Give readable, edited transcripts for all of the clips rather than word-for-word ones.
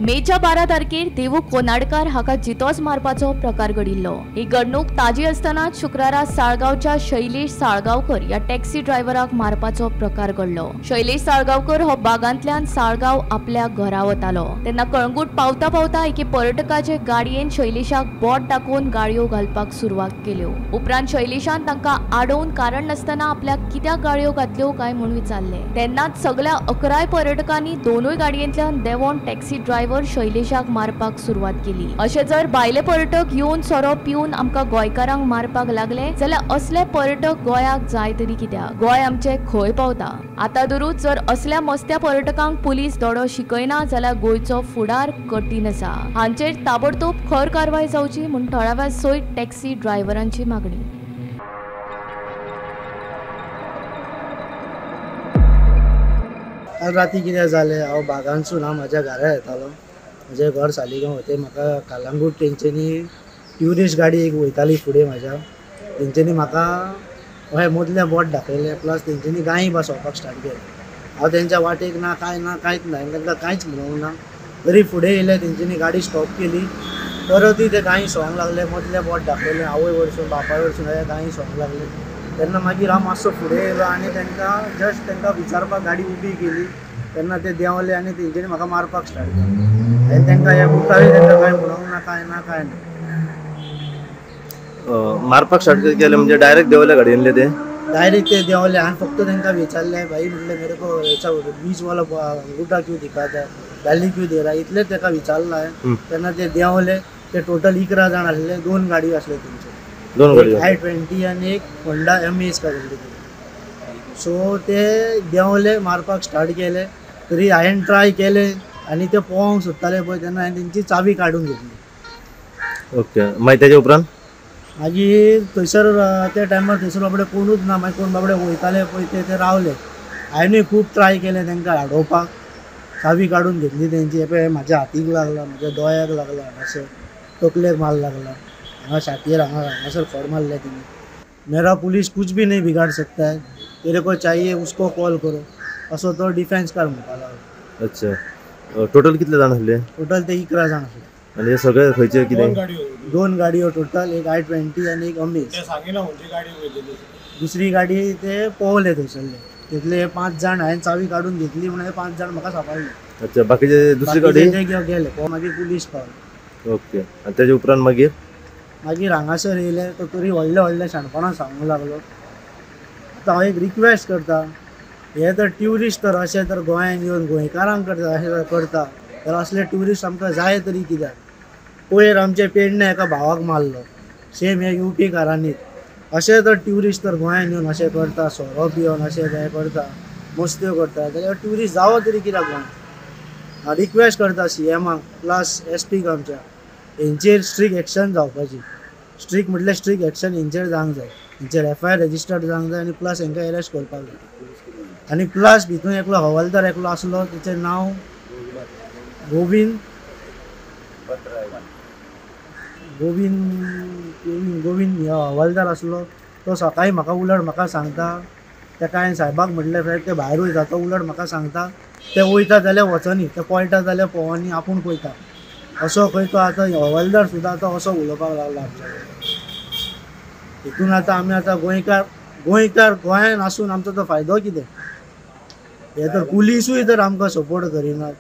मेच्या 12 तारखेर देवू कोनाडकार हाका जितोच मारपाचो प्रकार घडिल्लो. ही घडणूक ताजी आसतनाच शुक्रारा साळगांवच्या शैलेश साळगांवकर ह्या टॅक्सी ड्रायव्हराक मारपाचो प्रकार घडलो. शैलेश साळगांवकर हो बागांतल्यान साळगांव आपल्या घरा वतालो तेन्ना कळंगूट पावता पावता एके पर्यटकाचे गाडयेन शैलेशाक बोट दाखोवन गाळयो घालपाक सुरवात केल्यो. उपरांत शैलेशान तांकां आडोवन कारण नासतना आपल्याक कित्याक गाळयो घातल्यो काय म्हूण विचारले. तेन्नाच सगळ्या 11 पर्यटकांनी दोनूय गाडयेंतल्यान देंवोन टॅक्सी ड्रायव्हर शैलेशाक मारपाक सुरवात केली. अशें जर भायले पर्यटक येवन सोरो पिवन आमकां गोंयकारांक मारपाक लागले जाल्यार असले पर्यटक गोंयाक जाय तरी कित्याक? गोंय आमचें खंय पावता? आतां धरूच जर असल्या मस्त्या पर्यटकांक पुलीस धडो शिकयना जाल्यार गोंयचो फुडार कठीण आसा. हांचेर ताबडतोब खर कारवाय जावची म्हूण थळाव्या सयत टॅक्सी ड्रायव्हरांची मागणी. काल राती कितें जालें, हांव बागांतसून हांव म्हाज्या घरा येतालो. म्हजें घर सालिगांव वते. म्हाका कालांगूट तेंच्यांनी ट्युरिस्ट गाडी एक वयताली फुडें म्हाज्या, तेंच्यांनी म्हाका हय मदलें बोट दाखयलें, प्लस तेंच्यांनी गायी बसोवपाक स्टार्ट केलें. हांव तेंच्या वाटेक ना कांय ना कांयच ना, तांकां कांयच म्हणूंक ना. तरी फुडें येयले, तेंच्यांनी गाडी स्टॉप केली, परतूय ते गायी सोंक लागले, मदलें बोट दाखयलें, आवय वरसून बापाय वरसून गायी सोंक लागले. तेन्ना मागीर हांव मातसो फुडें येयलो आनी तांकां जस्ट तांकां विचारपाक गाडी उबी केली. तेन्ना ते देंवले आनी तेंच्यांनी म्हाका मारपाक स्टार्ट केलें. आनी तांकां हे बुटारूय तांकां कांय म्हणूंक ना, कांय ना कांय ना. मारपाक स्टार्ट केलें म्हणजे डायरेक्ट देंवले गाडयेंतले ते? डायरेक्ट ते देंवले. हांवें फक्त तांकां विचारलें, भाई म्हणलें मेरे को ऐसा बीच वाला अंगूठा क्यों दिखाता है, गाली क्यों दे रहा है, इतलें ताका विचारलां हांवें. तेन्ना ते देंवले. ते टोटल 11 जाण आसले, 2 गाडयो आसल्यो तेंच्यो, दोन गाडयो, i20 आनी एक होंडा एमेज काय म्हणटा ती. सो ते देंवले, मारपाक स्टार्ट केले. तरी हांवें ट्राय केलें आनी ते पळोवंक सोदताले पळय, तेन्ना हांवें तेंची चावी काडून घेतली. ओके, मागीर तेजे उपरांत मागीर थंयसर त्या टायमार थंयसर बाबडे कोणूच ना. मागीर कोण बाबडे वयताले पळय ते रावले. हांवेंय खूब ट्राय केलें तांकां आडोवपाक. चावी काडून घेतली तेंची. पळय म्हाज्या हातीक लागला, म्हाज्या दोळ्याक लागला, हांगासर तकलेक मार लागला, हांगा छातयेर हांगा हांगासर खोड मारले तेणी. मेरा पुलीस कुछ भी नहीं बिगाड़ सकता है, तेरे को चाहिए उसको कॉल करो, असो तो डिफेन्स कर म्हणपाक लागलो. अच्छा, टोटल कितले जाण आसले? टोटल ते 11 जाण आसले. आनी हे सगळे खंयचे कितें? 2 गाडयो टोटल, एक i20 आनी एक अमेज. दुसरी गाडी ते पोवले थंयसरले. तितले 5 जाण हांवें चावी काडून घेतली म्हणून 5 जाण म्हाका सांपडले. अच्छा, बाकीचे दुसरी गाडी ते गेले, मागीर पुलीस पावले. ओके, आनी तेजे उपरांत मागीर? मागीर हांगासर येयले तो तरी व्हडले व्हडले शाणपणां सांगूंक लागलो. आतां हांव एक रिक्वेस्ट करता, हे तर ट्युरिस्ट तर अशें तर गोंयांत येवन गोंयकारांक करता अशें जर करता तर असले ट्युरिस्ट आमकां जाय तरी कित्याक? पयर आमचे पेडणे एका भावाक मारलो, सेम हे युपी कारांनीच. अशें तर ट्युरिस्ट तर गोंयांत येवन अशें करता, सोरो पिवन अशें हें करता, मस्त्यो करता, जाल्यार ट्युरिस्ट जावो तरी कित्याक गोंयांत? हांव रिक्वेस्ट करता सीएमाक प्लस एसपीक आमच्या, हेंचेर स्ट्रीक एक्शन जावपाची. स्ट्रीक म्हटल्यार स्ट्रीक एक्शन हेंचेर जावंक जाय, हेंचेर एफआयआर रजिस्टर्ड जावंक जाय आनी प्लस हेंकां एरेस्ट करपाक जाय. आनी प्लस भितून एकलो हवालदार एकलो आसलो, तेचें नांव गोविंद गोविंद गोविंद गोविंद हो हवालदार आसलो. तो सकाळीं म्हाका उलट म्हाका सांगता, तेका हांवें सायबाक म्हटलें सायब ते भायर वयता, तो उलट म्हाका सांगता ते वयता जाल्यार वचनी, ते पळटा जाल्यार पळोवनी, आपूण पळयता असो खंय तो आतां हवालदार सुद्दां आतां असो उलोवपाक लागला आमच्या कडेन. हितून आतां आमी आतां गोंयकार गोंयकार गोंयान आसून आमचो तो फायदो कितें? हे तर पुलिसूय तर आमकां सपोर्ट करिनात.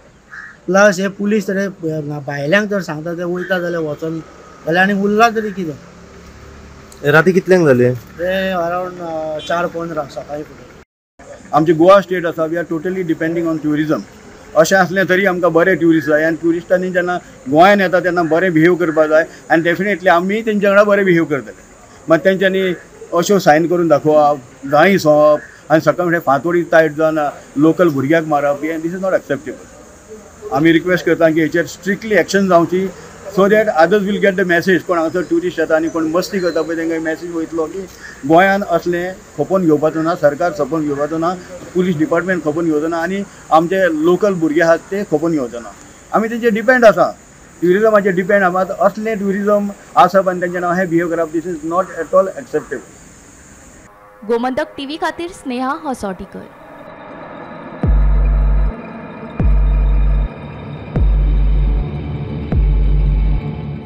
प्लस हे पुलीस तर भायल्यांक तर सांगता ते वयता जाल्यार वचनी, जाल्यार आनी उरला तरी कितें? राती कितल्यांक जालें? ते अरावंड 4:15 सकाळीं फुडें. आमची गोवा स्टेट आसा, we are totally depending on tourism. अशें आसलें तरी आमकां बरे ट्युरिस्ट जाय आनी ट्युरिस्टांनी जेन्ना गोंयान येता तेन्ना बरें बिहेव करपाक जाय आनी डेफिनेटली आमी तेंच्या वांगडा बरें बिहेव करतले. मात तेंच्यांनी अश्यो सायन करून दाखोवप, गायी सोंपप आनी सकाळ फुडें फांतोडी तायट जावन लोकल भुरग्याक मारप, हें this is not acceptable. आमी रिक्वेस्ट करता की हेचेर स्ट्रिक्टली एक्शन जावची, so that others will get the message. कोण हांगासर ट्युरिस्ट येता आनी कोण मस्ती करता पळय तांकां मॅसेज वयतलो की गोंयान असलें खपोवन घेवपाचो ना, सरकार खपोवन घेवपाचो ना, पुलीस डिपार्टमेंट खपोवन घेवचो ना आनी आमचे लोकल भुरगे आहात ते खपोवन घेवचो ना. आमी तेंचेर डिपेंड आसा, ट्युरिजमाचेर डिपेंड आसा. मात असलें ट्युरिजम आसप आनी तेंचें नांव हें बिहेव करप, this is not at all acceptable. Gomantak TV खातीर स्नेहा हसोटीकर.